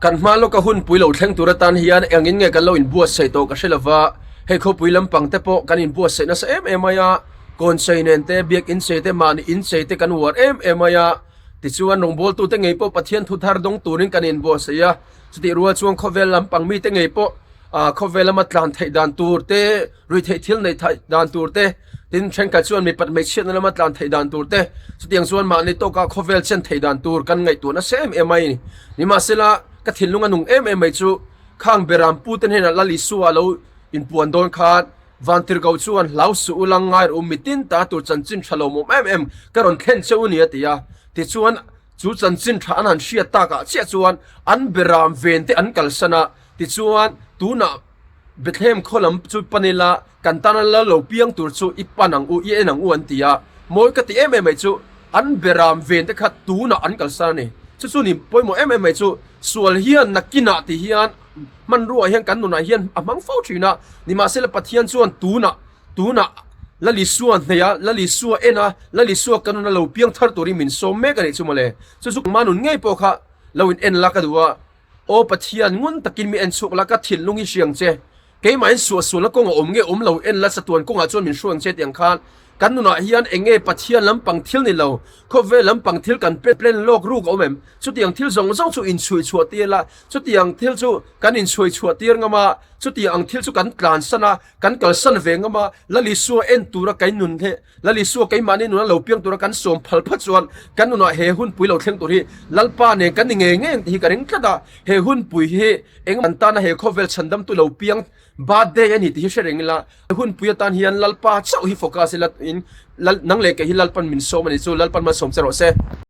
Kan hma lawka hunpui lo thleng tur atan hian engin nge kan lo inbuatsaih tawh ka hre lova, hei khawpui lampang te pawh kan inbuatsaih nasa em em mai a, kawnchei nen te, biak inchei te, mahni inchei te kan uar em em mai a, tichuan rawngbawltute ngei pawh Pathian thu thar dawng turin kan inbuatsaih a, chutih rual chuan khawvel lampang mite ngei pawh khawvel lama tlan theih dan tur te, Ruihtheih thil neih theih dan tur te, tin thenkhat chuan mipat hmeichhiatna lama tlan theih dan tur te, chutiang chuan mahni tawka khawvel chen theih dan tur kan ngaihtuah nasa em em mai a ni. Nimahsela, ka thinlung a nung em em mai chu khang Beram pute hnenah Lal Isua a lo inpuan dawn khan Vantirhkoh chuan hlau suh u lang ngai rawh u, mitin ta tur chanchin tha lo mawm em em ka rawn thlen che u ni a ti a. Tichuan, chu chanchin tha an han hriat takah chiah chuan an Beram ven te an kalsan a, tichuan tunah, Bethlehem khaw lam chu pan ila, kan tana la lo piang tur chu i pan ang u, i en ang u an ti a. Mawi ka ti em em mai chu an beram ven te kha tunah an kalsan a ni. Chu chu ni pawimawh em em mai chu sual hian nakinah ti hian hmanruaah hian kan nunah hian a hmang fo thin a. Nimahsela Pathian chuan tunah, tunah Lal Isua hneih a, Lal Isua en a, Lal Isua kan nuna lo piang thar turin min sawm mek a nih chu mawle. Chu chu ma nun ngei pawh kha lo in en la ka duh a. Aw Pathian, ngun takin mi en chhuak la, ka thinlung hi hriang che. Keimahin suahsualna kawng a awm nge awm lo en la, chatuan kawngah chuan min hruai ang che tih ang khan kan nunah hian eng nge Pathian lampang thil ni lo, khawvel lampang thil kan plan lawk ruk a awm em? Chutiang thil zawng zawng chu inchhuih chhuah tir la, chutiang thil chu kan inchhuih chhuah tir ngam a, chutiang ang thil chu kan tlansan a, kan kalsan ve ngam a, Lal Isua en tura kan nun hi Lal Isua keimahni nuna lo piang tura kan sawm phal phat chuan kan nunah he hunpui lo thleng tur hi Lalpa nen kan ni ngei ngei ang tih hi ka ring tlat a, he hunpui hi eng an tana he khawvel chhandamtu lo piang birthday a ni tih hi hre reng ila, he hunpui atan hian Lalpa chauh hi focus ila in Lal nang leh kei hi Lalpan min sawm a ni chu Lalpan malsawm che rawh se.